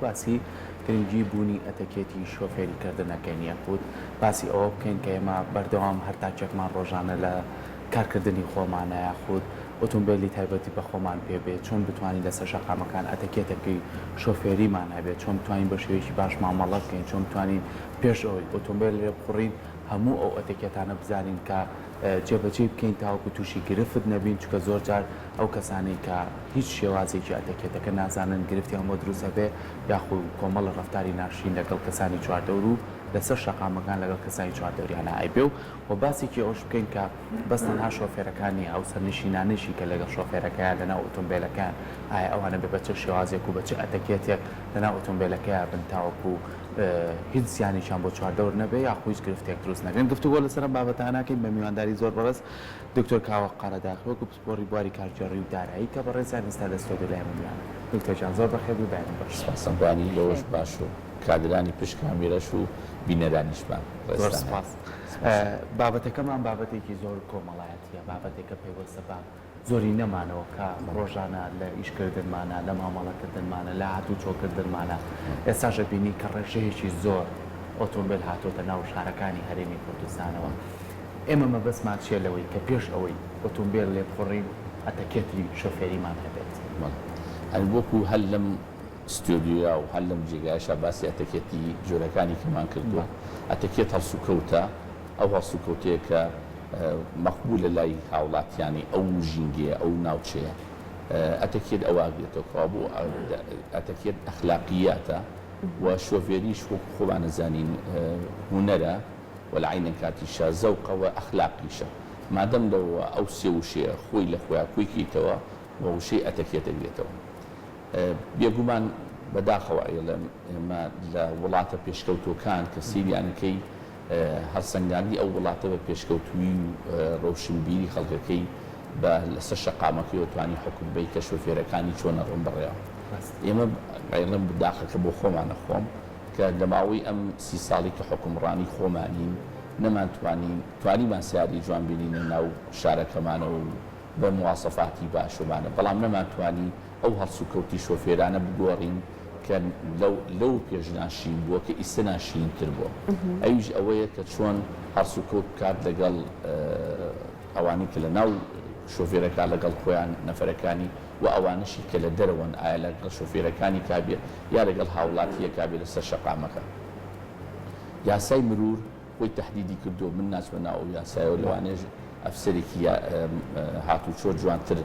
باسی گرنگی بوونی ئەتەکێتی شۆفێری کردن ئەکەین یاخود باسی ئەوە بکەین کە ئێمە بەردەوام هەر تاکێکمان ڕۆژانە لە کارکردنی خۆمانە یاخود ئۆتۆمبێلی تایبەتی بە خۆمان پێ بێت چۆن بتوانین لەسەر شەقامەکان ئەتەکێتەکەی شۆفێریمان هەبێت چۆن بتوانین بە شێوەیەکی باش مامەڵە بکەین چۆن بتوانین پێش ئەوەی ئۆتۆمبێل لێ بخوڕین هەموو ئەو ئەتەکێتانە بزانین کە جێبەجێی بکەین تاوەکو تووشی گرفت نەبین، چونکە زۆر جار ئەو کەسانەی کە هیچ شێوازێکی ئەتەکێتەکە نازانن گرفتیان بۆ دروست ئەبێ یاخو کۆمەڵە ڕەفتاری ناشرین لەگەڵ کەسانی چواردەور و لەسەر شەقامەکان لەگەڵ کەسانی چواردەوریانا ئەیبێ و وە باسێکی ئەوەش بکەین کە بەس تەنها شۆفێرەکان نیە ئەو سەرنشینانەیشی کە لەگەڵ شۆفێرەکەیا لەناو ئۆتۆمبێلەکەیان ئایا ئەوانە بێ بە چ شێوازێک و بە چ ئەتەکێتێک لەناو ئۆتۆمبێلەکەیا بن تاوەکو هیچ زیانێکیان بۆ چواردەور نەبێ یاخو هیچ گرفتێک دروست نەکەن. گفتوگۆ لەسەر ئەم بابەتانە ئەکەین بە میوانداری زۆر بەڕێز دکتۆر کاوە قەرەداغی وەکو پسپۆڕی بواری کارگێڕی و دارایی کە بەڕێزیان ئێستا لە ستۆدیۆ لای ئێمە میوانن. دکتۆر گیان زۆر بەخێر بێی بەیانیت باش. سپاس بەیانی لەوەش باش و کادرانی پشت کامیرەش و بینەرانیشمان زۆر ڕێزتان سپاس. هەیە. سپاس. بابەتەکەمان بابەتێکی زۆر کۆمەڵایەتیە، بابەتێکە پەیوەستە بە زۆرینەمانەوە کە ڕۆژانە لە ئیشکردنمانە، لە مامەڵەکردنمانە، لە هاتوچۆکردنمانە، ئێستاش ئەبینی کە ڕێژەیەکی زۆر ئۆتۆمبێل هاتۆتە ناو شارەکانی هەرێمی کوردستانەوە. ئێمە مەبەستمان چییە لەوەی کە پێش ئەوەی ئۆتۆمبێل لێبخوڕین ئەتەکێتی شۆفێریمان هەبێت؟ بەڵێ. هەر وەکو هەر لەم ستۆدیۆیا و هەر لەم جێگایەشا باسی ئەتەکێتی جۆرەکانی کەمان کردووە. ئەتەکێت هەڵسوکەوتە، ئەو هەڵسوکەوتەیە کە مەقبولە لای هاوڵاتیانی ئەو ژینگەیە، ئەو ناوچەیە. ئەتەکێت ئەوە ئەگرێتەوە. کەوابوو ئەتەکێت ئەخلاقیاتە و شۆفێریش وەکو خۆمان ئەزانین هونەرە و لە عەینەن کاتیشا زەوقە و ئەخلاقیشە. مادەم لەوە ئەو سێ وشەیە خۆی لە خۆیا کۆی کەیتەوە و وشەی ئەتەکێت ئەگرێتەوە. بێگومان بەداخەوە ئەیڵێم ئێمە لە وڵاتە پێشکەوتووەکان کە سەیریان ئەکەی هەڵسەنگاندنی ئەو وڵاتە بە پێشکەوتوویی و ڕۆشنبیری خەڵکەکەی بە لەسەر شەقامەکەیەوە توانی حوکم بەی کە شۆفێرەکانی چۆن ئەڕۆن بەڕێوە. ئێمە ئەیڵێم داخەکە بۆ خۆمانە خۆم کە لە ماوەی ئەم سی ساڵی کە حوکمڕانی خۆمانین نەمانتوانی توانیمان سەیارەی جوان بێنینە ناو شارەکەمانەوە و بە مواسەفاتی باش ومانە بەڵام نەمانتوانی ئەو هەڵسوکەوتی شۆفێرانە بگۆڕین کە لەو لەو پێش ناشرین بووە کە ئیستە ناشرینتر بووە ئەویش ئەوەیە کە چۆن هەڵسوکەوت بکات لەگەڵ ئەوانەی کە لە ناو شۆفێرەکە لەگەڵ خۆیان نەفەرەکانی و ئەوانەشی کە لە دەرەوەن ئایا لەگەڵ شۆفێرەکانی کا بێ یا لەگەڵ هاوڵاتییەکا بێ لەسەر شەقامەکە یاسای مرور خۆی تەهدیدی کردووە من ناچمە ناو ئەو یاسایەوە لەوانەیە ئەفسەرێکی هاتوچۆ جوانتر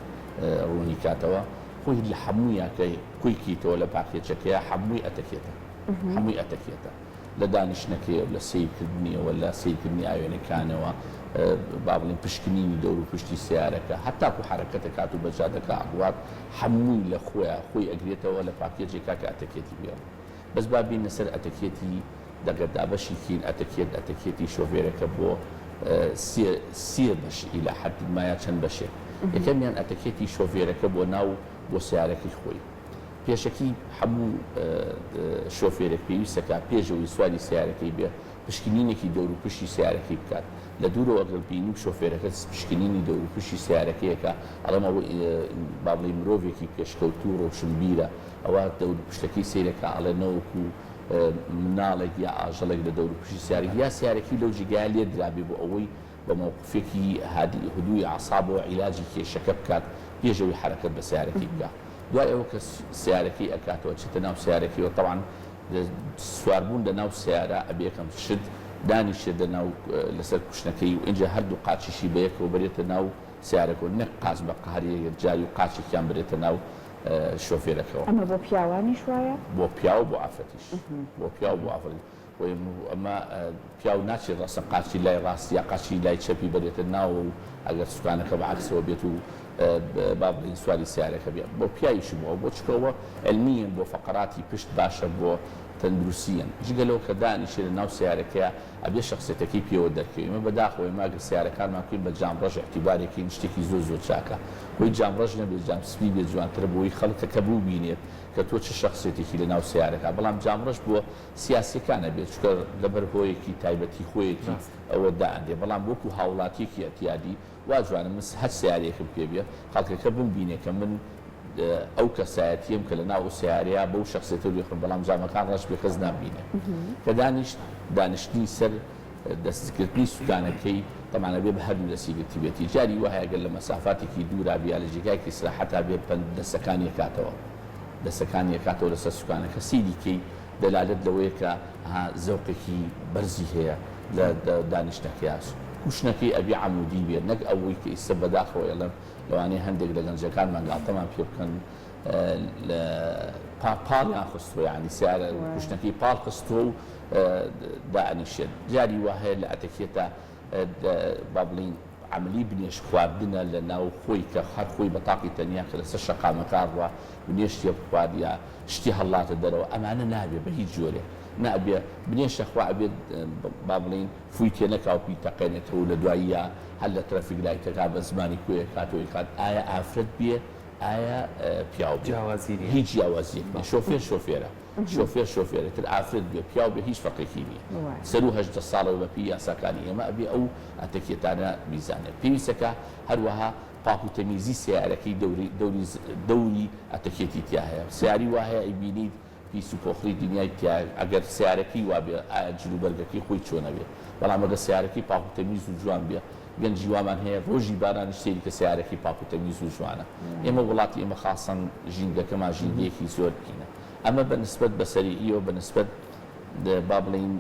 ڕوونی کاتەوە خۆی لە حەموویا کە کۆی کەیتەوە لە پاکێجەکەیا حەمووی ئەتەکێتە حەمووی ئەتەکێتە لە دانیشتنەکەیەوە لە سەیرکردنیەوە لە سەیرکردنی ئاوێنەکانەوە با بڵێین پشکنینی دەور و پشتی سەیارەکە هەتاکو حەرەکەت ئەکات و بە جادەکە ئەڕوات حەمووی لە خۆیا خۆی ئەگرێتەوە لە پاکێجێکا کە ئەتەکێتی پێڵێ بەس با بێینە سەر ئەتەکێتی دەگەر دابەشی کەین ئەتەکێت ئەتەکێتی شۆفێرەکە بۆ سێ سێ بەش ئیلا حەد ما یا چەند بەشێک یەکەمیان ئەتەکێتی شۆفێرەکە بۆ ناو بۆ سەیارەکەی خۆی پێشەکی هەموو شۆفێرێک پێویستە کا پێش ئەوەی سواری سەیارەکەی بێ پشکنینێکی دەور و پشتی سەیارەکەی بکات لە دوورەوە ئەگەر بینیم شۆفێرەکە پشکنینی دەور و پشتی سەیارەکەی ئەکا ئەڵێم ئەوە با بڵێین مرۆڤێکی پێشکەوتوو ڕۆشنبیرە ئەوە دەور و پشتەکەی سەیرەکا ئەڵێ نەوەکو مناڵێک یا ئاژەڵێک لە دەوروپشتی سیارێک یا سیارەکی لەو جێگایە لێ درابێ بۆ ئەوەی بە مەوقفێکی هادی هدووی ئەعسابەوە عیلاجی کێشەکە بکات پێش ئەوەی حەرەکەت بە سیارەکەی بکا دوای ئەوە کە سیارەکەی ئەکاتەوە ئەچێتە ناو سیارەکەیەوە تەبعەن سواربوون لە ناو سیارە ئەبێ یەکەم شت دانیشێت لە ناو لەسەر کوشنەکەی و ئینجا هەردوو قاچیشی بە یەکەوە بەرێتە ناو سیارەکەوە نەک قاچ بە قهر یەکجاری و قاچێکیان برێتە ناو شۆفێرەکەوە. ئەمە بۆ پیاوانیش وایە؟ بۆ پیاو بۆ ئافرەتیش. بۆ پیاو بۆ ئافرەتیش. بۆیە ئەمە پیاو ناچێت ڕەسەن قاچی لای ڕاست یا قاچی لای چەپی بەرێتە ناوە و ئەگەر سوکانەکە بە عەکسەوە بێت و با بڵێین سواری سەیارەکە بێ. بۆ پیاویش بووە. بۆ چونکە ئەوە عیلمییەن بۆ فەقەراتی پشت باشە بۆ تەندروستییەن. جگە لەوە کە دانیشێ لە ناو سەیارەکەیا ئەبێ شەخسیەتەکەی پێوە دەرکەوێ. ئێمە بەداخەوە ئێمە ئەگەر سەیارەکانمان بکەین بە جام ڕەش ئیعتیبارێکەین شتێکی زۆر زۆر چاکە. خۆی جام ڕەش نەبێت جام سپی بێت جوانترە بۆی خەڵکەکە ببینێت کە تۆ چ شەخسیەتێکی لە ناو سەیارەکە بەڵام جام ڕەش بۆ سیاسیەکان ئەبێت چونکە لەبەر هۆیەکی تایبەتی خۆیەتی ئەوە دائەنرێ بەڵام وەکو هاوڵاتیەکی ئیعتیادی وا جوانە من هەر سەیارەیەکم پێ بێ خەڵکەکە بمبینێ کە من. ئەو کەسایەتیەم کە لەناو ئەو سەیارەیا بەو شەخسیەتەو لێ خۆم بەڵام جامەکان ڕەش بێ کەس نامبینێ کە دانیشت دانیشتنی سەر دەستگرتنی سوکانەکەی تەبعەن ئەبێ بە هەردوو دەستی گرتبێتی جاری وایە گەر لە مەسافاتێکی دوورا بێ یا لە جێگایەکی ئیسراحەتا بێ پەند دەستەکانی ئەکاتەوە دەستەکانی ئەکاتەوە لەسەر سوکانەکە سەیری کەی دەلالەت لەوەیە کە ها زەوقێکی بەرزی هەیە لە دانیشتنەکەیا کوشنەکەی ئەبێ عەمودی بێ نەک ئەوەی کە ئیستە بەداخەوە ئەڵێم لەوانەیە هەندێک لە گەنجەکانمان گاڵتەمان پێ بکەن لە پاڵیان خستووە یانی سیارە کوشنەکەی پاڵ خستووە و دائەنیشێت جاری وا هەیە لە ئەتەکێتە با بڵێین عەملی بنێشت خواردنە لە ناو خۆی کە هەر خۆی بە تاقی تەنیا کە لەسەر شەقامەکە ڕوا بنێشتێ بخوات یا شتی هەڵاتە دەرەوە ئەمانە نابێ بە هیچ جۆرێ نابێ بنێشتە خوا ئەبێت با بڵێین فووی تێ نەکا و بیتەقێنێتەوە و لە دواییا هەر لە traffic light ەکا بە زمانی کۆیە کاتەوە ئەیکات ئایا ئافرەت بێ ئایا پیاو بێ جیاوازی نیە. هیچ جیاوازیەک نیە شۆفێر شۆفێرە شۆفێر شۆفێرە تر ئافرەت بێ پیاو بێ هیچ فەرقێکی نیە سەرو 18 ساڵەوە بە پێی یاساکانی ئێمە ئەبێ ئەو ئەتەکێتانە بیزانێت پێویستەکە هەروەها پاک و تەمیزی سەیارەکەی دەوری دەوری دەوری ئەتەکێتی تیا هەیە سەیاری وا هەیە ئەیبینیت پیس و پۆخڵی دنیای تیایە ئەگەر سەیارەکەی وابێ ئایا جل و بەرگەکەی خۆی چۆنەبێ بەڵام ئەگەر سەیارەکەی پاک و تەمیز و جوان بێ گەنجی وامان هەیە ڕۆژی بارانیش سەیری کە سەیارەکەی پاک و تەمیز و جوانە ئێمە وڵاتی ئێمە خاسەن ژینگەکەمان ژینگەیەکی زۆر هینە ئەمە بە نسبەت بە سەریعیەوە بە نسبەت با بڵێین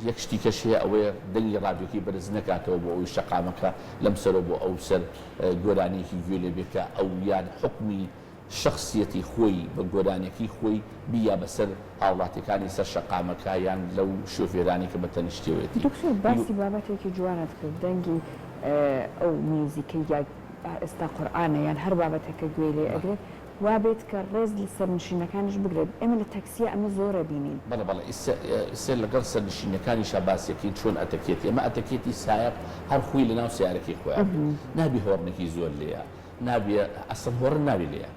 یەک شتی کەش هەیە ئەوەیە دەنگی ڕادیۆکەی بەرز نەکاتەوە بۆ ئەوی شەقامەکە لەم سەرەوە بۆ ئەو سەر گۆرانیەکی گوێ لێ بێ کە ئەو یان حوکمی شەخسیەتی خۆی بە گۆرانیەکەی خۆی بیا بەسەر هاوڵاتیەکانی سەر شەقامەکە یان لەو شۆفێرانەی کە بە تەنیشتیەوەیەتی. دکتۆر باسی بابەتێکی جوانت کرد دەنگی ئەو میوزیکەی یا ئێستا قورئانە یان هەر بابەتێک کە گوێی لێ ئەگرێت وابێت کە ڕێز لە سەرنشینەکانیش بگرێت ئێمە لە تەکسیە ئەمە زۆر ئەبینین. بەڵێ بەڵێ ئیسە ئیسە لەگەڵ سەرنشینەکانیشا باسی ئەکەین چۆن ئەتەکێتی ئەمە ئەتەکێتی سایەق هەر خۆی لەناو سەیارەکەی خۆیا بێت نابی هۆڕنێکی زۆر لێیە نابێ ئەسڵ هۆڕن نابێ لێیە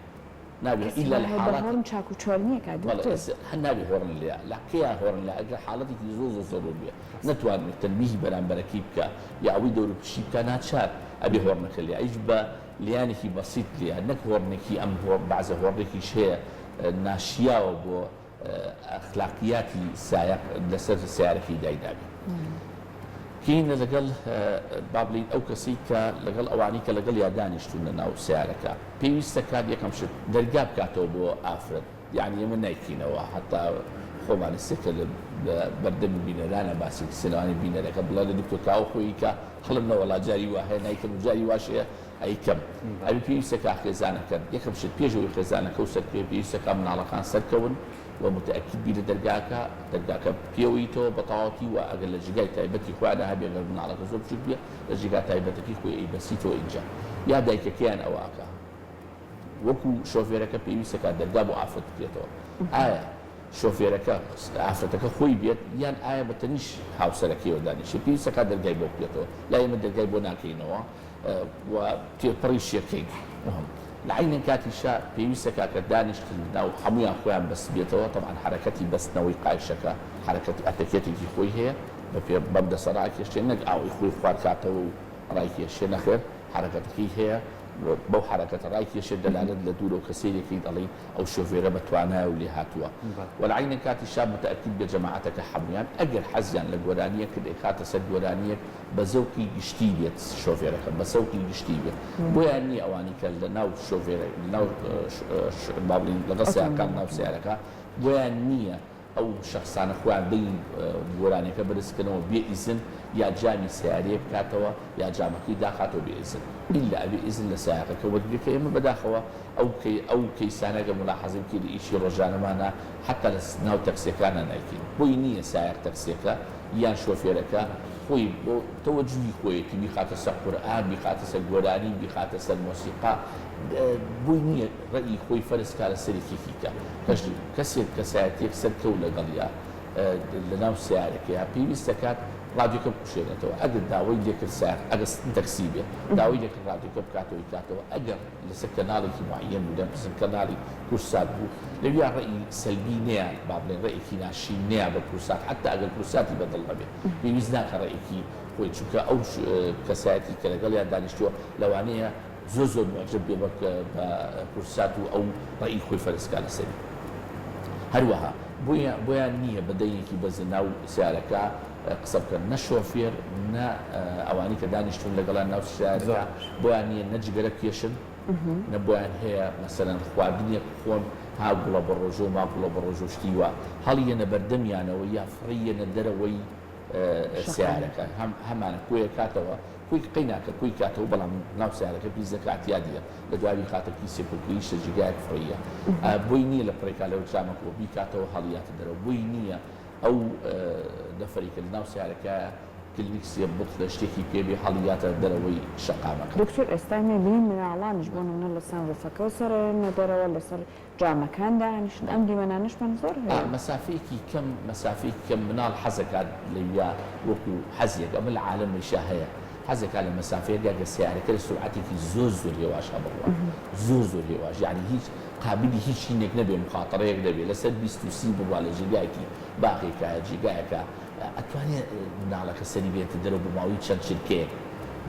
نابێ کەسی ئیلا وا لە هەیە بە حاڵاتی هۆڕن چاک و چۆل نییە کا بەڵێ دکتۆر. ئێستا هەر نابێ هۆڕن لێیە لە کەیا هۆڕن لێیە ئەگەر حاڵەتێکی زۆر زۆر زەروور بێ نەتوانێ تەنبیهی بەرامبەرەکەی بکا یا ئەوەی دەور و پشتی بکا ناچار ئەبێ هۆڕنەکە لێیە ئەویش بە لیانێکی بەسیت لێیە نەک هۆڕنێکی ئەم هۆڕ بەعزە هۆڕنێکیش هەیە ناشیاوە بۆ ئەخلاقیاتی سایەق لەسەر سەیارەکەی داینابێ. کینە لەگەڵ با بڵێین ئەو کەسەی کە لەگەڵ ئەوانەی کە لەگەڵیا دانیشتوون لە ناو سەیارەکە پێویستە کات یەکەم شت دەرگا بکاتەوە بۆ ئافرەت یانی ئێمە نایکەینەوە هەتا خۆمان ئێستا کە لە بەردەمی بینەرانە باسی کەسێ لەوانەیە بینەرەکە بڵێ لە دکتۆر کاوە خۆی کە هەڵم نەوەڵا جاری وا هەیە نایکەم و جاری واش هەیە ئەیکەم ئەوی پێویستە کا خێزانەکەت یەکەم شت پێش ئەوەی خێزانەکە و سەرکەوێ پێویستە کا مناڵەکان سەرکەون و متەئەکید بی لە دەرگاکە دەرگاکە پێوەیتەوە بە تەواوەتی و ئەگەر لە جێگای تایبەتی خۆیانا هەبێ گەر مناڵەکە زۆر بچوک بێ لە جێگا تایبەتەکەی خۆی ئەیبەستیتەوە ئینجا یا دایکەکەیان ئەوە ئەکا وەکو شۆفێرەکە پێویستە کا دەرگا بۆ ئافرەت بکرێتەوە ئایا شۆفێرەکە ئافرەتەکە خۆی بێت یان ئایا بە تەنیشت هاوسەرەکەیەوە دانیشێ پێویستە کا دەرگای بۆ بکرێتەوە لای ئێمە دەرگای بۆ ناکەینەوە و تێپەڕیش یەکەین مهم لە عەینەن کاتیشا پێویستە کاکە دانیشتن ناو هەموویان خۆیان بەستبێتەوە تەبعەن حەرەکەتی بەستنەوەی قایشەکە حەرەکەتی ئەتەکێتێکی خۆی هەیە بە پێ بەم دەسە ڕاکێشێ نەک ئاوەی خۆی خوار کاتەوە و ڕایکێشێ نەخێر حەرەکەتەکەی هەیە بەو حەرەکەتە ڕایکێشێ دەلالەت لە دوورەوە کە سەیرێکەی دەڵێی ئەو شۆفێرە بە توانایە و لێهاتووە وە لە عەینەن کاتیشا متەئەکید بێ جەماعەتەکە حەموویان ئەگەر حەزیان لە گۆرانییەک کرد ئەیخاتە سەر گۆرانییەک بە زەوقی گشتی بێت شۆفێرەکە بە زەوقی گشتی بێت بۆیان نییە ئەوانی کە لە ناو شۆفێرە ناو با بڵێین لەگەڵ سەیارەکان ناو سەیارەکە بۆیان نییە ئەو شەخسانە خۆیان دەنگی گۆرانیەکە بەرز کەنەوە بێ ئیزن یا جامی سەیارەیە بکاتەوە یا جامەکەی داخاتەوە بێ ئیزن ئیلا ئەبێ ئیزن لە سایەقەکە وەرگرێ کە ئێمە بەداخەوە ئەو کەی ئەو کەیسانە گەر مولاحەزە بکەی لە ئیشی ڕۆژانەمانا حەتا لە ناو تەکسیەکانا نایکەین بۆی نییە سایەق تەکسیەکە یان شۆفێرەکە خۆی بۆ تەوەجوهی خۆیەتی بیخاتە سەر قورئان بیخاتە سەر گۆرانی بیخاتە سەر مۆسیقا بۆی نییە ڕەئی خۆی فەرز کا لەسەر یەکێکی کە کەش کەسێک کەسایەتیەک سەرکەوت لەگەڵیا لەناو سەیارەکەیا پێویست دەکات ڕادیۆکە بکوژێنێتەوە ئەگەر داوای لێکرد سایەق ئەگەر تەکسی بێ داوای لێکرد ڕادیۆکە بکاتەوە یکاتەوە ئەگەر لەسەر کەناڵێکی موعەیەن بوو لەسەر کەناڵی کورسات بوو لەویا ڕەئی سەلبی نەیا با بڵێین ڕەئێکی ناشرین نەیا بە کورسات حەتا ئەگەر کورساتی بە دڵ نەبێ پێویست ناکا ڕەئێکی خۆی چونکە ئەو کەسایەتی کە لەگەڵیا دانیشتووە لەوانەیە. زۆر زۆر موعجەب بێ بە کوردسات و ئەو ڕەئی خۆی فەرز کا لەسەری. هەروەها بۆیان نییە بە دەنگێکی بەرز لە ناو سەیارەکە قسە بکەن، نە شۆفێر نە ئەوانەی کە دانیشتوون لەگەڵیان ناو سەیارەکە بۆیان نییە نە جگەرە بکێشن نە بۆیان هەیە مەسەلەن خواردنێک بخۆن ها گوڵە بەڕۆژە و ما گوڵە بەڕۆژە و شتی وا هەڵیەنە بەردەمیانەوە یا فڕێیەنە دەرەوەی سەیارەکە هەمانە کۆی ئەکاتەوە کۆی قەی ناکە کۆی کاتەوە بەڵام ناو سەیارەکە پیس دەکا ئەعتیادیە لە دوای بیخاتە کیسێک و گەیشتە جێگایەک فڕێیە بۆی نییە لە پڕێکا لەو جامەکەوە بیکاتەوە هەڵیاتە دەرەوە بۆی نییە ئەو نەفەری کە لەناو سەیارەکایە کلنیکسێ بتڵێ شتێکی پێ بێ هەڵیاتە دەرەوەی شەقامەکە. دکتۆر ئێستا ئێمە ئەبینین مناڵانیش بۆ نمونە لە سەنروفەکەوە سەرئەیەنە دەرەوە لەسەر جامەکان دانیشن ئەم دیمەنانەشمان زۆر هەیە. مەسافەیەکی کەم مەسافەیەکی کەم مناڵ حەزەکات لەویا وەکو حەزێک ئەمە لە عالەمیشا هەیە حەزەکات لە مەسافەیەکا کە سەیارەکە لە سورعەتێکی زۆر زۆر هێواشا بڕوا زۆر زۆر هێواش یانی هیچ قابلی هیچ هینێک نەبێ مخاتەرەیەک نەبێ لەسەر 20 و 30 بڕوا لە جێگایەکی باغێکایە جێگایەکە ئەتوانێ مناڵەکە سەری بێتە دەرەوە بۆ ماوەی چەند چرکەیەک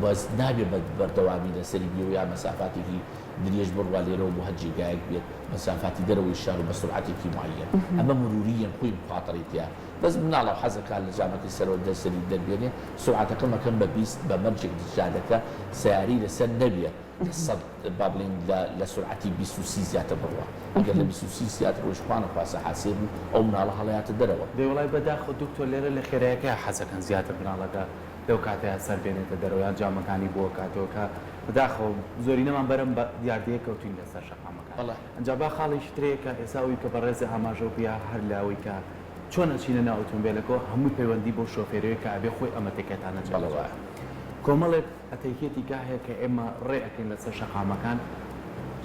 بەس نابێ بە بەردەوامی لەسەری بێ و یا مەسافاتێکی درێژ بڕوا لێرەوە بۆ هەر جێگایەک بێت مەسافاتی دەرەوەی شار و بە سورعەتێکی موعەیەن ئەمە مروریەن خۆی مخاتەرەی تیا بەس مناڵە و حەزەکات لە جامەکەی سەرەوە دەر سەری دەربێنێ سورعەتەکەم ئەکەم بە 20 بە مەرجێک جادەکە سەیارەی لەسەر نەبێ لە سەد با بڵێین لە لە سورعەتی 20 و 30 زیاتر بڕوا ئەگەر لە 20 و 30 زیاتر ڕۆیشت خوا نەخواستە حادسەیە بوو ئەو مناڵە هەڵەیاتە دەرەوە. دەی وەڵای بەداخەوە دکتۆر لێرە لە خێرایەکەیا حەزەکەن زیاتر مناڵەکە لەو کاتەیا سەر بێنێتە دەرەوە یان جامەکانی بۆ کاتەوە کە بەداخەوە زۆرینەمان بەرەم بە دیاردەیە کەوتوین لەسەر شەقامەکان بەڵێ. ئەنجا با خاڵێکی ترەیە کە ئێسا ئەوی کە بەڕێزێ ئاماژەو پیا هەر لە ئەوەی کە چۆن ئەچینە ناو ئۆتۆمبێلەکەوە هەمووی پەیوەندی بەو شۆفێرەوەیە کە ئەبێ خۆی ئەم ئەتێکێتانە بەڵێ جێبەجێ وایە. بکا کۆمەڵێک ئەتێکێتی کا هەیە کە ئێمە ڕێ ئەکەین لەسەر شەقامەکان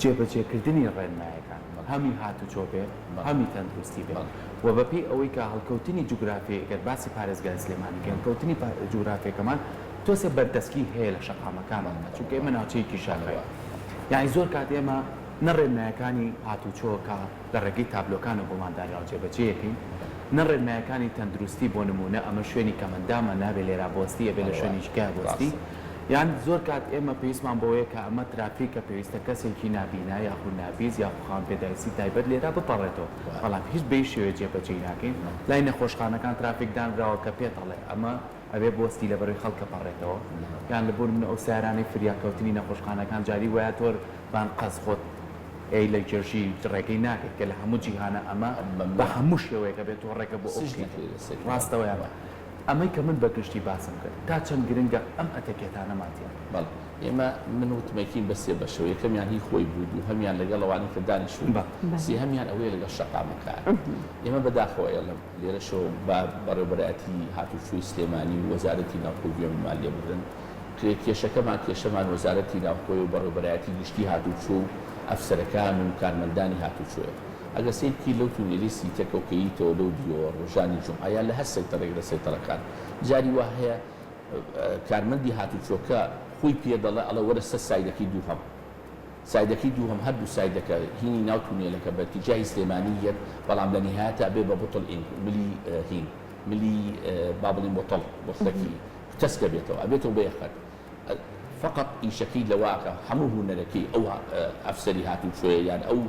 جێبەجێکردنی ڕێنمایەکان بەڵێ. هەمی هاتوچۆ بێ بەڵێ. هەمی تەندروستی بێ بەڵێ. و بەپێی ئەوەی کە هەڵکەوتنی جوگرافیی گەر باسی پارێزگای سلێمانی کەین هەڵکەوتنی جوگرافیەکەمان تۆزێ بەردەسکی هەیە لە شەقامەکانماندا چونکە ئێمە ناوچەیەکی شاخین یانی زۆر کات ئێمە نە ڕێنمایەکانی هاتوچۆ کە لە ڕێگەی تابلۆکانەوە بۆمان دانراوە جێبەجێیەکەین نە ڕێنمایەکانی تەندروستی بۆ نموونە ئەمە شوێنی کەمەندامە نابێ لێرا بوەستی ئەبێ لە شوێنێکی کە بوەستی یان زۆر کات ئێمە پێویستمان بەوەیە کە ئەمە ترافیکە پێویستە کەسێکی نابینا یاخود نابیست یاخود خاوەن پێداویستی تایبەت لێرە بپەڕێتەوە بەڵام هیچ بەهیچ شێوەیەک جێبەجێی ناکەین لای نەخۆشخانەکان ترافیک دانراوە کە پێت ئەڵێ ئەمە ئەبێ بوەستی لەبەرەوەی خەڵک ئەپەڕێتەوە یان لە بۆ نمونە ئەو سەیارانەی فریاکەوتنی نەخۆشخانەکان جاری وایە تۆر بان قەز خۆت ئەی لە گێژی ڕێگەی ناکەیت کە لە هەموو جیهانە ئەمە بە هەموو شێوەیەک ئەبێت تۆ ڕێگە بۆ ئەو بکەیت ڕاستەوە یان نا ئەمەی کە من بە گشتی باسم کرد تا چەند گرنگە ئەم ئەتەکێتانەمان تیا بێت. بەڵێ ئێمە من وتم ئەیکەین بە سێ بەشەوە یەکەمیان هی خۆی بوو دووهەمیان لەگەڵ ئەوانەی کە دانیشتوون سێهەمیان ئەوەیە لەگەڵ شەقامەکە ئێمە بەداخەوە ئێڵم لێرەشەوە با بەڕێوەبەرایەتی هاتوچۆی سلێمانی و وەزارەتی ناوخۆ گوێمان لێ بگرن کێشەکەمان کێشەمان وەزارەتی ناوخۆیە و بەڕێوەبەرایەتی گشتی هاتوچۆ و ئەفسەرەکان و کارمەندانی هاتوچۆیە. ئەگەر سەیر بکەی لەو تونێلەی سیتەکەو کە ییتەوە لەو دیوەوە ڕۆژانی جومعە یان لە هەر سەیتەڕێک لە سەیتەڕەکان جاری وا هەیە کارمەندی هاتوچۆکە خۆی پێ دەڵێ ئەڵێ وەرە سەر سایدەکەی دووهەم سایدەکەی دووهەم هەردوو سایدەکە هینی ناو تونێلەکە بە ئیتیجاهی سلێمانی یەت بەڵام لە نیهایەتا بێ بە بوتڵ ئینگ ملی هین ملی با بڵێین بۆتڵ بۆتڵەکی تەسک ئەبێتەوە ئەبێتەوە بە یەک خەت فەقەت ئیشەکەی لەوە ئەکا هەموو هونەرەکەی ئەو ئەفسەری هاتوچۆیە یان ئەو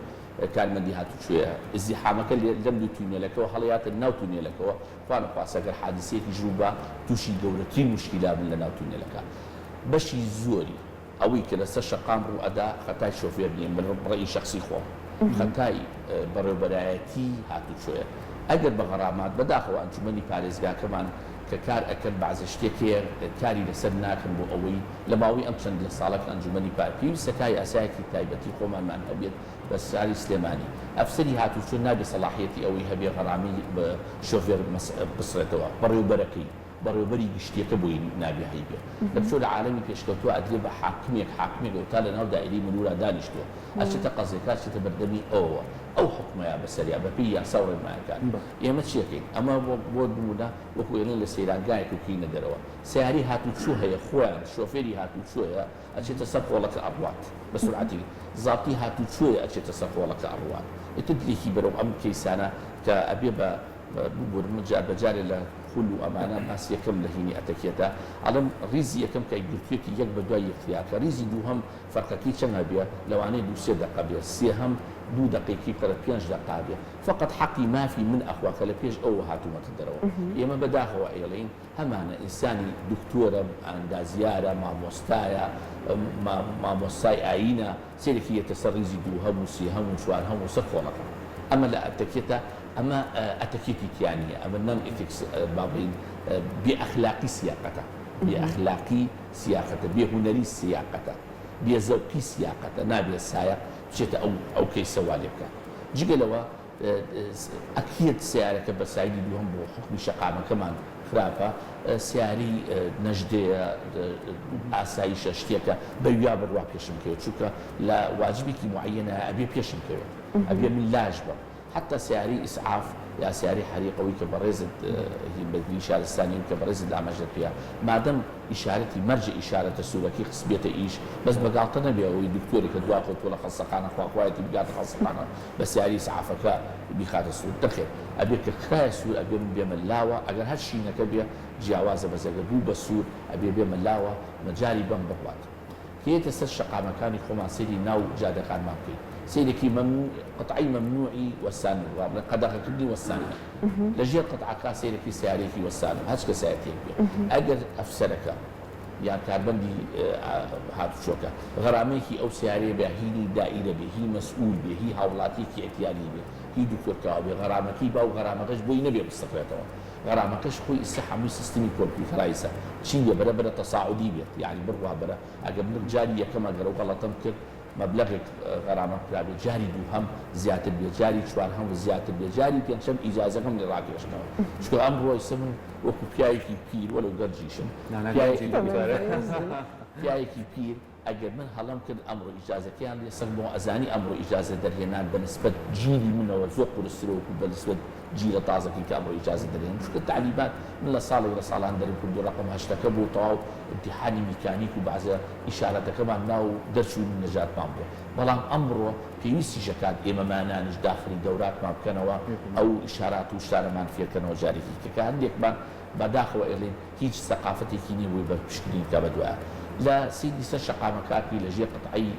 کارمەندی هاتوچۆیە ئیزدیحامەکە لەم دوو تونێلەکەوە هەڵیاتە ناو تونێلەکەوە خوا نەخواستە گەر حادیسەیەکیش ڕووبا تووشی گەورەترین موشکیلە بن لە ناو تونێلەکە بەشی زۆری ئەوەی کە لەسەر شەقام ڕوو ئەدا خەتای شۆفێر نیە من ڕەئی شەخسی خۆم خەتای بەڕێوبەرایەتی هاتوچۆیە ئەگەر بە غەرامات بەداخەوە ئەنجومەنی پارێزگاکەمان کە کار ئەکەن بەعزە شتێک هەیە کاری لەسەر ناکەن بۆ ئەوەی لە ماوەی ئەم چەند ساڵە کە ئەنجومەنی پار پێویستە کا یاسایەکی تایبەتی خۆمانمان هەبێت بە شاری سلێمانی ئەفسەری هاتوچۆ نابێ سەڵاحیەتی ئەوەی هەبێ غەرامی شۆفێر بسڕێتەوە بەڕێوبەرەکەی بەڕێوبەری گشتیەکە بۆی نابێ هەیبێ لە بچۆ لە عالەمی پێشکەوتوە ئەدرێ بە حاکمێک حاکمێک ئەوتا لە ناو دائیرەی مرورا دانیشتوە ئەچێتە قەزیەکە ئەچێتە بەردەمی ئەوەوە ئەو حوکمەیا بەسەریا بەپێی یاسا و ڕێنمایەکان ئێمە چیەکەین ئەمە بۆ نمونە وەکو ئێڵێن لە سەیرانگایەک و کەینە دەرەوە سەیارەی هاتوچۆ هەیە خۆیان شۆفێری هاتوچۆیە ئەچێتە سەر قۆڵەکە ئەڕوات بە سورعەتی زابتی هاتوچۆیە ئەچێتە سەر قۆڵەکە ئەڕوات ئیتر لێکی بەرەو ئەم کەیسانە کە ئەبێ بە. ببورن من جار بە جارێ لە خول و ئەمانە باس یەکەم لە هینی ئەتەکێتە ئەڵێم ڕیزی یەکەم کە گرتوێتی یەک بە دوای یەکتریا کە ڕیزی دووهەم فەرقەکەی چەند هەبێ لەوانەیە دوو سێ دەقە بێ سێهەم دوو دەقەی بکەرە پێنج دەقا بێ فەقەت حەقی مافی من ئەخوا کە لە پێش ئەوە هاتوومەتە دەرەوە ئێمە بەداخەوە ئەیڵێین هەمانە ئینسانی دکتۆرە ئەندازیارە مامۆستایە مامۆستای ئایینە سەیرەکی یەتە سەر ڕیزی دووهەم و سێهەم و چوارهەم و سەر خۆڵەکە ئەمە لە ئەتەکێتە ئەمە ئەتەکێتی تیا نییە ئەمە non ethics با بڵێین بێ ئەخلاقی سیاقەتە بێ ئەخلاقی سیاقەتە بێ هونەری سیاقەتە بێ زەوقی سیاقەتە نابێ سایەق بچێتە ئەو ئەو کەیسە وا لێ بکات جگە لەوە ئەکرێت سەیارەکە بە side ی دووهەم بۆ حوکمی شەقامەکەمان خراپە سەیارەی نەژدەیە ئاسایشە شتێکە بەویا بڕوا پێشم کەوێت چونکە لە واجبێکی معەیەنە ئەبێ پێشم کەوێت ئەبێ من لاش بم حەتا سەیارەی ئیسعاف یا سەیارەی حەریق ئەوەی کە بەڕێزت هی بەرگری شارستانی و کە بەڕێزت ئاماژەت پێیە مادەم ئیشارەتی مەرجە ئیشارەتە سوورەکەی خستبێتە ئیش بەس بە گاڵتە نەبێ ئەوەی دکتۆرێکە دوا کەوتووە لە خەستەخانە خوا خوایەتی بگاتە خەستەخانە بە سەیارەی ئیسعافەکە بیخاتە سوور نەخێر ئەبێ کە خرایە سوور ئەبێ من بێمە لاوە ئەگەر هەر شینەکە بێ جیاوازە بەس ئەگەر بوو بە سوور ئەبێ بێمە لاوە مەجالی بەم بڕوات. کە یەتە سەر شەقامەکانی خۆمان سەیری ناو جادەکانمان بکەین سەیرەکی مەمنوع قەتعەی مەمنوعی وەستاندن وا بڵێن قەدەغەکردنی وەستاندنە لە ژێر قەتعەکە سەیرەکی سەیارەیەکی وەستاندن هەچ کەسایەتیەک بێ ئەگەر ئەفسەرەکە یان کارمەندی هاتوچۆکە غەرامەیەکی ئەو سەیارەیە بێ هینی دائیرە بێ هی مەسئول بێ هی هاوڵاتیەکی ئیعتیادی بێ هی دکتۆر کاوە بێ غەرامەکەی با و غەرامەکەش بۆی نەبێ بسڕێتەوە غەرامەکەش خۆی ئیستا هەمووی سیستمی کۆمپیوتەرایزە چی بێ بەرە بەرە تەساعودی بێت یانی بڕوا بەرە ئەگەر من جاری یەکەم ئەگەر ئەو غەڵەتەم کرد مەبلەغێک غەرامەم کرابێت جاری دووهەم زیاتر بێت جاری چوارهەم زیاتر بێت جاری پێنچەم ئیجازەکەم لێ ڕاکێشنەوە چونکە ئەمڕۆ ئیستا من وەکو پیاوێکی پیر وەلەو گەنجیشم پیاوێکی پیاوێکی پیر ئەگەر من هەڵەم کرد ئەمڕۆ ئیجازەکەیان لێ سەندمەوە ئەزانی ئەمڕۆ ئیجازە دەرهێنان بە نسبەت جیلی منەوە زۆر قورسترە وەکو بە نسبەت جیلە تازەکەی کە ئەمڕۆ ئیجازە دەرهێنن چونکە تەعلیمات من لە ساڵێک لە ساڵان دەرم کرد و ڕەقەم هەشتەکە بوو تەواو ئیمتیحانی میکانیک و بەعزە ئیشارەتەکەمان نا و دەرچووین و نەجاتمان بووە بەڵام ئەمڕۆ پێویستیش ئەکات ئێمەمانانیش داخڵی دەوراتمان بکەنەوە ئەو ئیشارات و شتانەمان فێرکەنەوە جارێکی کە کە هەندێکمان بەداخەوە ئەیڵێین هیچ سەقافەتێکی نیە بۆی بە پشکنین بکا بە دوایە لە سیدی سەر شەقامەکە پێی لە ژێر قەتعەی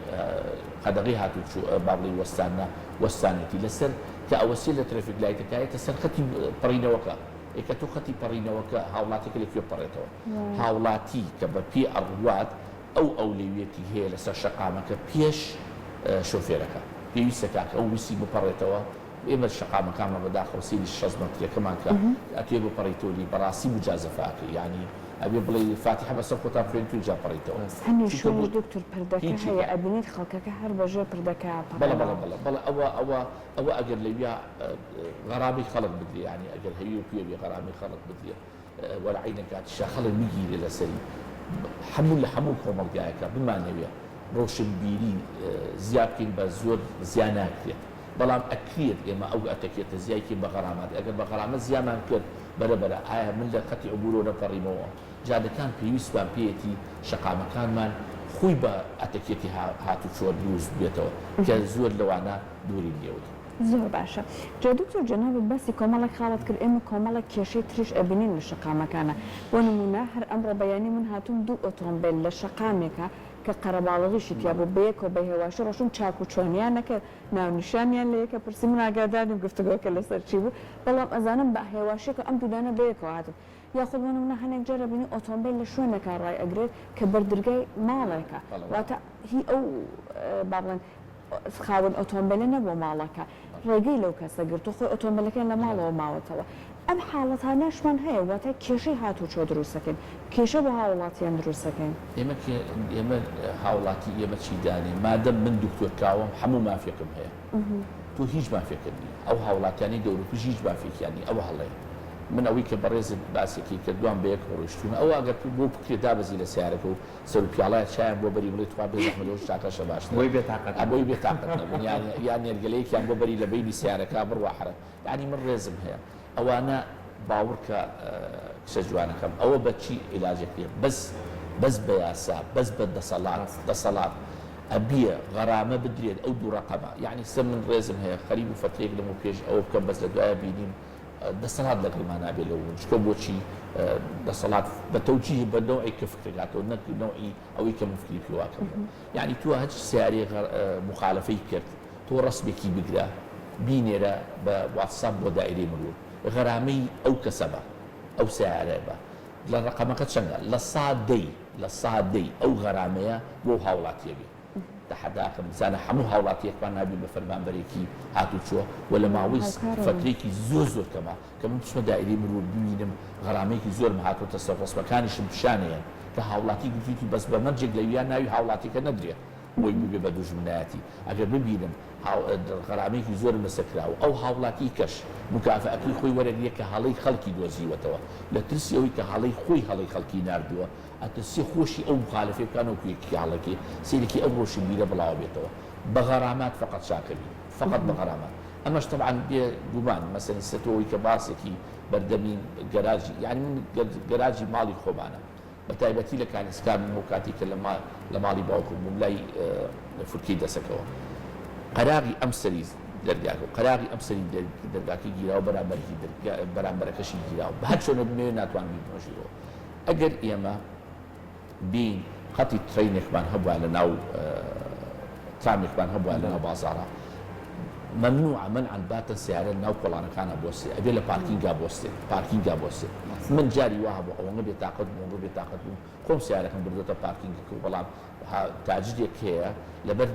قەدەغەی هاتوچۆ با بڵێی وەستانە وەستانێتی لەسەر کە ئەوەسێ لە traffic light ەکە یەتە سەر خەتی پەڕینەوەکە ئێ کە تۆ خەتی پەڕینەوەکە هاوڵاتیەکە لە کوێ پەڕێتەوە هاوڵاتی کە بە پێ ئەڕوات ئەو ئەولەویەتی هەیە لەسەر شەقامەکە پێش شۆفێرەکە پێویستە کاکە ئەو ویستی بپەڕێتەوە ئێمە شەقامەکانمان بەداخەوە سەیری 60 مەتریەکەمان کە ئەتوێ بپەڕیتەوە لی بەڕاستی موجازەفە ئەکەی یانی ئەبێ بڵێی فاتیحە بەسەر خۆتا بخوێنیت و ئینجا پەڕیتەوە هەنێ چونکە شوێنیش بۆ دکتۆر پردەکە هیچی هەیە کە ئەبینیت خەڵکەکە هەر بەژێر پردەکە بەڵێ بەڵێ پەڕێنەوە. بەڵێ بەڵێ ئەوە ئەوە ئەوە ئەگەر لەویا غەرامەی خەڵک بدرێ یانی ئەگەر هەوی و کوێ بێ غەرامەی خەڵک بدرێ وەرعی نەکاتیشا خەڵک بگیرێ لەسەری هەموو لە هەموو کۆمەڵگایەکە بمانەوێ ڕۆشنبیری زیا بکەین بە زۆر زیا ناکرێت بەڵام ئەکرێت ئێمە ئەو ئەتەکێتە زیای کەین بە غەرامات ئەگەر بە غەرامەت زیامان کرد بەرە بەرە ئایا من لە خەتی عبورەوە نەپەڕیمەوە جادەکان پێویستمان پێیەتی شەقامەکانمان خۆی بە ئەتەکێتی هاتوچۆ دروست بێتەوە کە زۆر لەوانە دوورین لێوەی. زۆر باشە جا دکتۆر جەنابت باسی کۆمەڵێک خاڵت کرد ئێمە کۆمەڵێک کێشەی تریش ئەبینین لە شەقامەکانا بۆ نمونە هەر ئەمڕۆ بەیانی من هاتووم دوو ئۆتۆمبێل لە شەقامێکا کە قەرەباڵغیشی تیا بوو بەیەکەوە بە هێواشی ڕۆشتن چاک و چۆنیان نەکرد ناونیشانیان لە یەکە پرسی من ئاگادار نیم گفتوگۆکە لەسەر چی بوو بەڵام ئەزانم بە هێواشیەکە ئەم دوو دانە بەیەکەوە هاتن یاخود بۆ نمونە هەنێک جار ئەبینی ئۆتۆمبێل لە شوێنێکا ڕای ئەگرێت کە بەردرگای ماڵێکە واتە هی ئەو با بڵێن خاوەن ئۆتۆمبێلە نەبووە ماڵەکە ڕێگەی لەو کەسە گرتووە خۆی ئۆتۆمبێلەکەیان لە ماڵەوە ماوەتەوە ئەم حاڵەتانەشمان هەیە واتە کێشەی هاتوچۆ دروستەکەین کێشە بۆ هاوڵاتیان دروستەکەین. ئێمە کێ ئێمە هاوڵاتی ئێمە چی دانێ مادەم من دکتۆر کاوەم حەموو مافێکم هەیە تۆ هیچ مافێکت نیە ئەو هاوڵاتیانەی دەوروپشت هیچ مافێکیان نیە ئەوە هەڵەیە من ئەوەی کە بەڕێزت باسێکی کرد دوان بەیەکەوە ڕۆیشتوون ئەوە ئەگەر بۆ بکرێ دابەزی لە سەیارەکە و سەرو پیاڵایە چایان بۆ بەری بڵێ تخوا بێ زەحمەت ئەوش چاکەشە باشترە بۆی بێتاقەت ئا بۆی نەبن. بێتاقەت نەبن یان یان نێرگەلەیەکیان بۆ بەری لە بەینی سەیارەکە بڕوا حەرە یانی من ڕێزم هەیە ئەوانە باوڕکە کچە جوانەکەم ئەوە بە چی عیلاج ئەکرێ بەس بەس بە یاسا بەس بە دەسەڵات ڕاستە. دەسەڵات ئەبیە غەرامە بدرێت ئەو دوو ڕەقەمە یانی سە من ڕێزم هەیە خەریک بوو فەترەیەک لەمەو پێش ئەوە بکەم بەس لە دوایە بینیم. دەسەڵات لەگەڵمان نابێ لەو چکە بۆچی دەسەڵات بە تەوجیه بە نەوعێک کە فکرەکاتەوە نەک نەوعی ئەوەی کە من فکری پێواکەم یعنی تۆ هەچ سیارەیەک مخالفەی کرد تۆ ڕەسمێکی بگرە بینێرە بە واتساپ بۆ دائیرەی مرور غەرامەی ئەو کەسە بە ئەو سیارەیە بە لە ڕەقەمەکە چەندە لە سا دەی لە سا دەی ئەو غەرامەیە بۆ هاوڵاتیە بێ تەحەداکەم بزانە هەموو هاوڵاتیەکمان نابین بە فەرمانبەرێکی هاتوچۆ و لە ماوەی فەترەیەکی زۆر زۆر کەمە کە من بچمە دائیرەی مرور ببینم غەرامەیەکی زۆرم هاتۆتە سەر ڕەسمەکانیشم پیشانەیەن کە هاوڵاتی گوتویتی بەس بە مەرجێک لەویا ناوی هاوڵاتیەکە نەدرێ بۆی ببێ بە دوژمنایەتی ئەگەر ببینم غەرامەیەکی زۆرم لەسەر کراوە ئەو هاوڵاتی کەش مکافەئەکەی خۆی وەرەگرێ کە هەڵەی خەڵکی دۆزیوەتەوە لە ترسی ئەوەی کە هەڵەی خۆی هەڵەی خەڵکی ناردووە ئەترسێ خۆشی ئەو مخالفەی بکا نەوەکو یەکێکی هەڵەکەی سەیرەکی ئەو ڕۆشنبیرە بڵاوە بێتەوە بە غەرامات فەقەت چاکەبی فەقەت بە غەرامات ئەمەش تەبعەن بێ گومان مەسەلەن سە تۆ ئەوەی کە باسێکی بەردەمی گەراجی یانی من گەراجی ماڵی خۆمانە بە تایبەتی لە کانیسکان بووم ئەو کاتی کە لە ماڵی باوکم بووم لای فورکەی دەسەکەوە قەراغی ئەم سەری دەرگاکە و قەراغی ئەم سەری دەرگاکەی گیراوە بەرامبەرەکی بەرامبەرەکەشی گیراوە بە هەر چۆنێک بمەوێ ناتوانم بیبمە ژوورەوە ئەگەر ئێمە بێین خەتی ترەینێکمان هەبوایە لە ناو ترامێکمان هەبوایە لە ناو بازاڕا مەمنوعە مەنعەن باتەن سەیارە لە ناو کۆڵانەکانا بۆستێ ئەبێ لە پارکینگا بۆستێ پارکینگا بۆستێ من جاری وا هەبوو ئەوەنە بێتاقەت بووم ئەوەنە بێتاقەت بووم خۆم سەیارەکەم بردۆتە پارکینگەکە و بەڵام تاجرێک هەیە لەبەر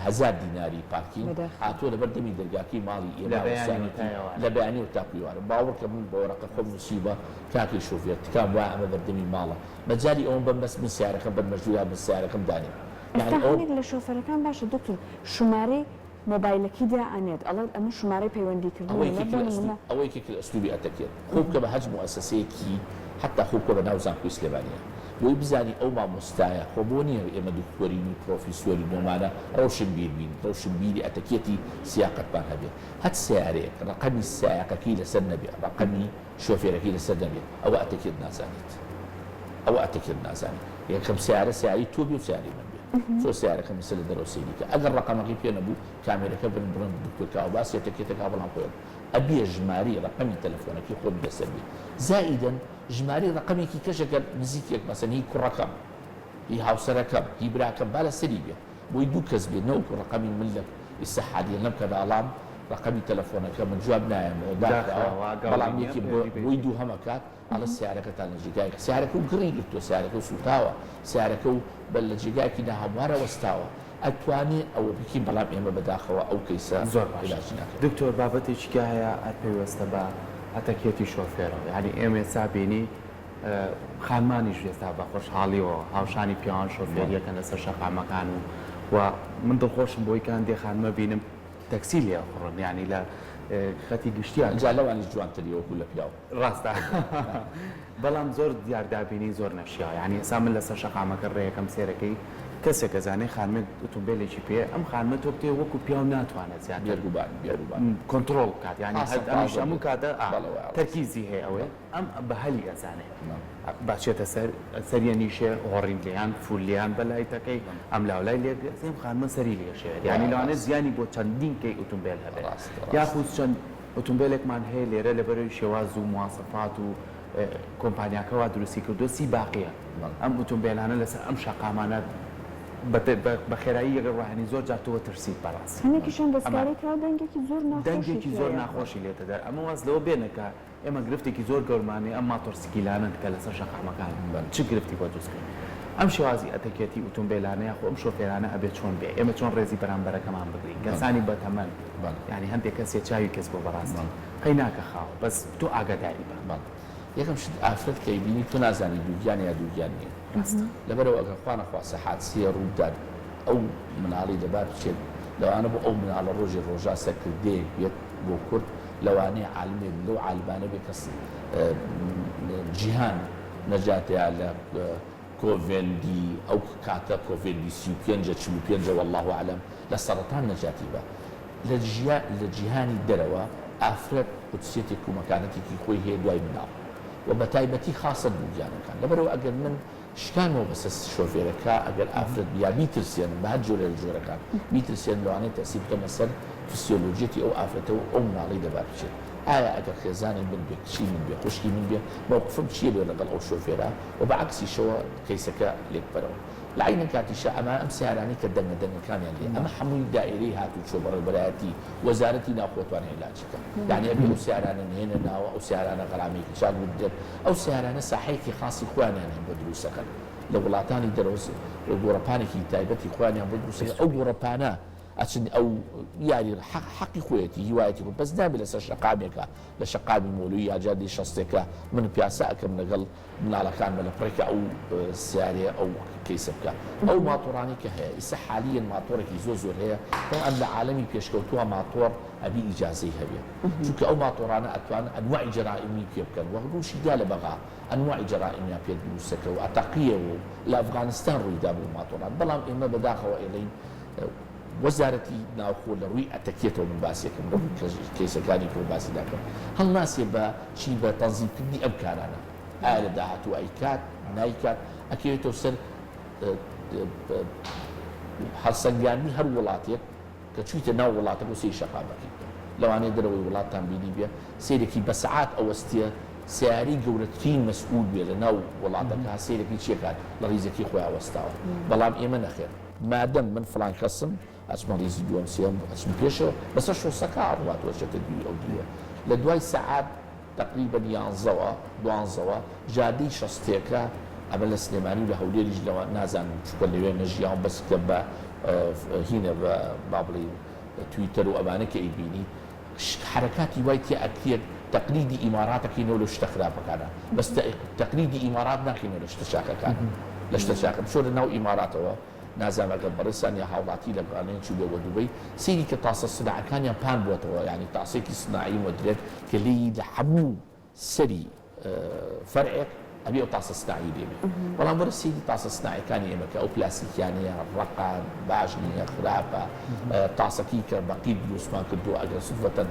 هەزار دیناری پارکینگ هاتووە لەبەر دەمی دەرگاکەی ماڵی ئێمە وەستاویەتی لە بەیانیەوە تاکو ئێوارە باوەڕکە من بە وەرەقە خۆم نووسیومە کاکەی شۆفێر تکام وایە ئەمە بەردەمی ماڵە مەجالی ئەوەم بەم بەس من سەیارەکەم بەرمە ژوورا من سەیارەکەم دانێم ئێستا هەنێک لە شۆفێرەکان باشە دکتۆر شمارەی مۆبایلەکی دائەنێت ئەڵێت ئەمە شمارەی پەیوەندی کردنمە بۆ نمونە. ئەوە یەکێکە لە ئسلوبی ئەتەکێت خۆ بکە بە هەچ موئەسەسەیەکی حەتا خۆ بکە بە ناو زانکۆی سلێمانیە بۆی بزانی ئەو مامۆستایە خۆ بۆ نیە ئێمە دکتۆرین و پرۆفیسۆرین و ئەمانە ڕەوشنبیر بین ڕەوشنبیری ئەتەکێتی سیاقەتمان هەبێ هەچ سەیارەیەک ڕەقەمی سایەقەکەی لەسەر نەبێ ڕەقەمی شۆفێرەکەی لەسەر نەبێ ئەوە ئەتەکێت نازانێت ئەوە ئەتەکێت نازانێت یەکەم سیارە سیاری تۆ بێ و سیاری من بێ تۆ سیارەکەم لەسەر لە دەرەوە سەیری کە ئەگەر ڕەقەمەکەی پێ نەبوو کامێرەکە بن بڵێن دکتۆر کاوە باسی ئەتەکێتەکە بەڵام خۆی ئەبێ ژمارەی ڕەقەمی تەلەفۆنەکەی خۆمی لەسەر بێ زائیدەن ژمارەی ڕەقەمێکی کەش ئەگەر نزیکێک مەسەن هی کوڕەکەم هی هاوسەرەکەم هی براکەم با لەسەری بێ بۆی دوو کەس بێ نەوەکو ڕەقەمی من لە ئیستا حالیەن لەم کەناڵام ڕەقەمی تەلەفۆنەکە من جواب نایەمەوە داخراوە بەڵام یەکێ بۆی دووهەم ئەکات ئەڵێ سیارەکەتان لە جێگایەک سیارەکە و گڕی گرتووە سیارەکە و سووتاوە سیارەکە و بە لە جێگایەکی ناهەموارە وەستاوە ئەتوانێ ئەوە بکەین بەڵام ئێمە بەداخەوە ئەو کەیسە زۆر باشە عیلاجی ناکەین. دکتۆر بابەتێکی کە هەیە هەر پەیوەستە بە ئەتەکێتی شۆفێرەوە یانی ئێمە ئێستا بینی خانمانیش ئێستا بە خۆشحاڵیەوە هاوشانی پیاوان شۆفێریەکەن لەسەر شەقامەکان و و من دڵخۆشم بۆی کە هەندێ خانمە بینم تەکسی لێ ئەخوڕن یانی لە خەتی گشتیان جا لەوانیش جوانتری وەکو لە پیاو. ڕاستە بەڵام زۆر دیار دابینی زۆر نەشیاوە یانی ئێستا من لەسەر شەقامەکە ڕێیەکەم سێرەکەی کەسێک ئەزانێ خانمێک ئوتومبێلێکی پێیە ئەم خانمە تۆ بتەوێ وەکو پیاو ناتوانێت زیاتر بێگومان بێگومان کۆنتڕۆڵ بکات یانی خاصە هەر ئەمیش تازە هەموو بێت کاتە ئا بەڵێ وایە ڕاستە. تەرکیزی هەیە ئەوەیە ئەم بە هەلی ئەزانێ بچێتە سەر سەریە نیشێ هۆڕین لێیان فول لێیان بە لایتەکەی ئەم لاولای لێ ئەم خانمە سەری لێشێت یانی لەوانەیە زیانی بۆ چەندین کەی ئوتومبێل هەبێت یاخود چەند ئوتومبێلێکمان هەیە لێرە لەبەرەوەی شێواز و مواسەفات و کۆمپانیاکە وا دروستی کردووە سی باقیە ئەم ئوتومبێلانە لەسەر ئەم شەقامانە بە خێرایی یەک ڕوانی زۆر جار تۆ ترسیت بەڕاستی هەنێکیشیان دەستکاری کراوە دەنگێکی زۆر ناخۆشی دەنگێکی زۆر هەیە. ناخۆشی لێتە دەر ئەمە واز لەوە بێنە کە ئێمە گرفتێکی زۆر گەورمان هەیە ئەم ماتۆرسکیلانەن کە لەسەر شەقامەکان چ گرفتی بۆ دروست کرد ئەم شێوازی ئەتەکێتی ئوتومبێلانە یاخۆ ئەم شۆفێرانە ئەبێ چۆن بێ ئێمە چۆن ڕێزی بەرامبەرەکەمان بگرین کەسانی بەتەمەن یانی هەندێک کەس هەیە چاوی کەس بۆ بەڕاستی قەی ناکە خاوە بەس تۆ ئاگاداری بە. یەکەم شت ئافرەت کە ئەیبینی تۆ نازانی دووگیانە یا دووگیان نیە ڕاستە. لەبەرئەوە ئەگەر خوا نەخواستە حادسەیە ڕووبدات ئەو مناڵەی لەبار بچێت لەوانە بۆ ئەو مناڵە ڕۆژێ ڕۆژا سەرکردەیەک بێت بۆ کورد لەوانەیە عالمێک لەو عالمانە بێت کە جیهان نەجاتیا لە کۆڤێندی ئەو کاتە کۆڤێندی 35 45 واللە اعلم لە سەڕەتان نەجاتی بە لە ژیا لە جیهانی دەرەوە ئافرەت قودسیەتێک و مەکانەتێکی خۆی هەیە دوای مناڵ و بەتایبەتی خاسە دووگیانەکان لەبەرئەوە ئەگەر من شکانمەوە بەسەر شۆفێرەکە ئەگەر ئافرەت بی یا بیترسێنم بە هەر جۆرێ لە جۆرەکان بیترسێنم لەوانەیە تەئسیر بکەمە سەر فسیۆلۆجیەتی ئەو ئافرەتە و ئەو مناڵەی لەبار بچێت. ئایا ئەگەر خێزانی من بێ، کچی من بێ، خوشکی من بێ، مەوقفم چییە لێ لەگەڵ ئەو شۆفێرە و بە عەکسیشەوە کەیسەکە لێک بەرەوە. لە عەینەن کاتیشا ئەمە ئەم سەیارانەی کە دەنگە دەنگەکانیان لێ ئەمە حەمووی دائیرەی هاتوچۆ بەڕێوبەرایەتی وەزارەتی ناوخۆ توانێ عیلاجی کا. یانی ئەبێ ئەو سەیارانە نەیەنە ناوە، ئەو سەیارانە غەرامەیەکی چاک بدرێت، ئەو سەیارانە ساحەیەکی خاسی خۆیانیان هەیە بۆ دروست ئەکەن. لە وڵاتانی دەرەوە گۆڕەپانێکی تایبەتی خۆیانیان بۆ دروست ئەکەن، ئەو گۆڕەپانە ئەچن ئەو یاری حەق حەقی خۆیەتی هیوایەتی خۆی بەس نابێ لەسەر شەقامێکا لە شەقامی مۆلوی یا جادەی شەستێکا من پیاسە ئەکەم لەگەڵ مناڵەکانمە لە پڕێکا ئەو سیارەیە ئەو کەیسە بکا ئەو ماتۆڕانەی کە هەیە ئیستا حالیەن ماتۆڕێکی زۆر زۆر هەیە تەبعەن لە عالەمی پێشکەوتووە ماتۆڕ ئەبی ئیجازەی هەبێ چونکە ئەو ماتۆڕانە ئەتوانن ئەنواعی جەرائیمی پێ بکەن وە ڕووشی دا لە بەغا ئەنواعی جەرائیمیان پێ دروستەکە و ئەتەقیەوە و لە ئەفغانستان ڕووی دا بەو ماتۆڕان بەڵام ئێمە بەداخەوە ئەیڵێین وەزارەتی ناوخۆ لە ڕووی ئەتەکیەتەوە من باسیەکەم لە ڕووی کەیسەکانی کەوە باسی ناکەم هەڵناسێ بە چی بە تەنزیم کردنی ئەم کارانە ئایا لە داهاتوو ئەیکات نایکات ئەکەوێتەوە سەر هەڵسەنگاندنی هەر وڵاتێک کە چویتە ناو وڵاتەکە و سەیری شەقامەکەی بکە لەوانەیە دەرەوەی وڵاتتان بینیبێ سەیرەکی بە سەعات ئەوەستێ سەیارەی گەورەترین مەسئول بێ لە ناو وڵاتەکە سەیرەکی چیەکات لە ڕیزەکەی خۆیا وەستاوە بەڵام ئێمە نەخێر مادەم من فڵان کەسم ئەچمە ڕیزی دووەم سێیەم ئەچم پێشەوە بەسەر شۆستەکە ئەڕوات و ئەچێتە دیوی ئەو دیوە لە دوای سەعات تەقریبەن یانزەوە دوانزەوە جادەی شەستێکە ئەمە لە سلێمانی و لە هەولێریش لەوە نازانم چونکە لەوێ نەژیاوم بەس کە بە هینە بە با بڵێین تویتەر و ئەمانە کە ئەیبینی حەرەکاتی وای تیا ئەکرێت تەقلیدی ئیمارات ئەکەینەوە لە شتە خراپەکانا بەس تەقلیدی ئیمارات ناکەینەوە لە شتە چاکەکانا لە شتە چاکە بچۆرە ناو ئیماراتەوە نازانم ئەگەر بەڕێزتان یا هاوڵاتی لە گەڕانێن چووبێ بۆ دوبەی سەیری کە تاسە سناعەکانیان پان بووەتەوە یانی تاسێکی سناعی مۆدرێن کە لێی لە هەموو سەری فەرعێک ئەبێ ئەو تاسە سناعی لێ بێ بەڵام وەرە سەیری تاسە سناعیەکانی ئێمە کە ئەو پلاستیکیانەیە ڕەقە باش نییە خراپە تاسەکەی کە بە قیر دروستمان کردووە ئەگەر سوفەتەن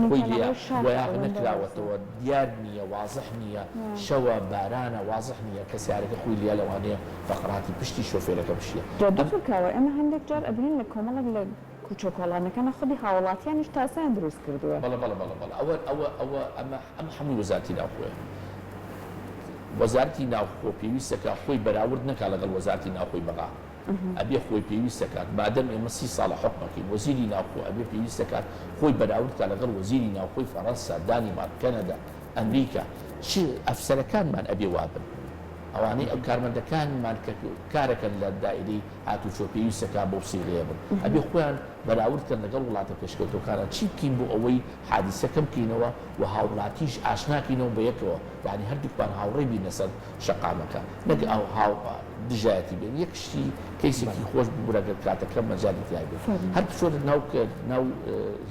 خۆی لێ بۆیاغ نەکراوەتەوە دیار نییە وازح نییە شەوە بارانە وازح نییە کە سیارەکە خۆی لێ لەوانەیە فەقەراتی پشتی شۆفێرەکە بشیە. جا دکتۆر کاوە ئێمە هەندێک جار ئەبینین لە کۆمەڵێک لە کوچە کۆڵانەکانا خودی هاوڵاتیانیش تاسەیان دروست کردووە. بەڵێ بەڵێ بەڵێ بەڵێ ئەوە ئەوە ئەوە ئەمە ئەمە هەمووی وەزارەتی ناوخۆیە. وەزارەتی ناوخۆ پێویستەکا خۆی بەراورد نەکا لەگەڵ وەزارەتی ناوخۆی بەغا. ئەبێ خۆی پێویستەکات مادەم ئێمە سی ساڵە حوکمەکەین وەزیری ناوخۆ ئەبێ پێویستەکات خۆی بەراورد کا لەگەڵ وەزیری ناوخۆی فەرەنسا، دانیمارک، کەنەدا، ئەمریکا. چ ئەفسەرەکانمان ئەبێ وابن. ئەوانەی ئەو کارمەندەکانمان کە کارەکەن لە دائیرەی هاتوچۆ پێویستەکا بەو سیغەیە بن. ئەبێ خۆیان بەراورد کەن لەگەڵ وڵاتە پێشکەوتوەکانا چی بکەین بۆ ئەوەی حادیسە کەم کەینەوە و هاوڵاتیش ئاشنا کەینەوە بە یەکەوە یانی هەردووکمان هاوڕێ بین لەسەر شەقامەکە نەک ئەو هاو دژایەتی بێن یەک شتی کەیسێکی خۆش بوو برا گەر کاتەکەم مەجالی تیا بێت هەر بچۆرە ناو ناو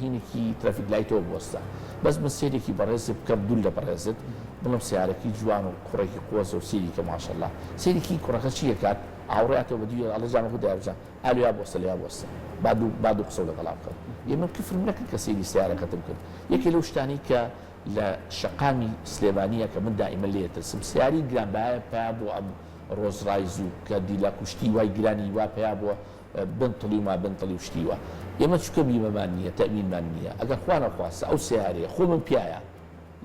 هینێکی traffic light ەوە بوەستە بەس من سەیرێکی بەڕێزت بکەم دوور لە بەڕێزت بڵێم سەیارەکی جوان و کوڕێکی قۆزە و سەیری کە ماشەڵا سەیرێکی کوڕەکە چی ئەکات ئاوڕیاتەوە بە دیوێ ئەڵێ جا مەخۆ دایە بجان ئا لۆیا بوەستە لۆیا بوەستە با دوو با دوو قسەو لەگەڵا بکەم ئێ من کفرم نەکرد کە سەیری سەیارەکەتم کرد یەکێ لەو شتانەی کە لە شەقامی سلێمانیە کە من دائیمەن لێ ئەترسم سەیارەی گران بایە پەیا بووە ئەم ڕۆز ڕایز و کادیلاک و شتی وای گرانی وا پەیا بووە بنتڵی و مابنتڵی و شتی وا ئێمە چونکە بیمەمان نییە تەئمینمان نییە ئەگەر خوا نەخواستە ئەو سەیارەیە خۆمم پیایە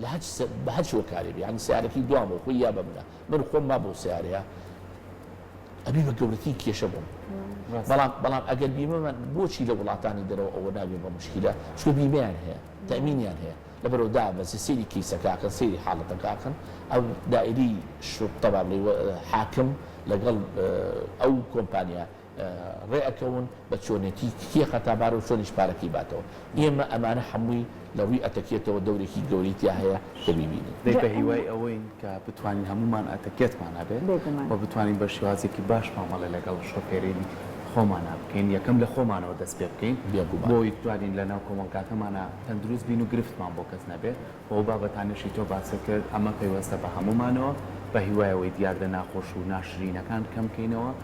لە هەچ بە هەچ هۆکارێ بێ یانی سەیارەکەی دوامەوە خۆی یا بە منە من خۆم ما بەو سەیارەیە ئەبی بە گەورەترین کێشە بۆم بەڵام بەڵام ئەگەر بیمەمان بۆچی لە وڵاتانی دەرەوە ئەوە نابێ بە مشکیلە چونکە بیمەیان هەیە تەئمینیان هەیە لەبەرئەوە دابەزێ سەیری کەیسەکە ئەکەن سەیری حاڵەتەکە ئەکەن ئەو دائیرەی شورتە با بڵێی حاکم لەگەڵ ئەو کۆمپانیا ڕێ ئەکەون بە چۆنێتی کێ خەتابارە و چۆنیش پارەکەی باتەوە. ئێمە ئەمانە حەمووی لە ڕووی ئەتەکێتەوە دەورێکی گەورەی تیا هەیە کە بیبینین. دەی بە هیوای ئەوەین کە بتوانین هەموومان ئەتەکێتمان هەبێ و بتوانین بە شێوازێکی باش مامەڵە لەگەڵ شۆفێرەیلی خۆمانا بکەین یەکەم لە خۆمانەوە دەست پێ بکەین بۆ ئەوەی بتوانین لە ناو کۆمەڵگاکەمانا تەندروست بین و گرفتمان بۆ کەس نەبێ و ئەو بابەتانەشی تۆ باست کرد ئەمە پەیوەستە بە هەموومانەوە بە هیوای ئەوەی دیاردە ناخۆش و ناشرینەکان کەم کەینەوە.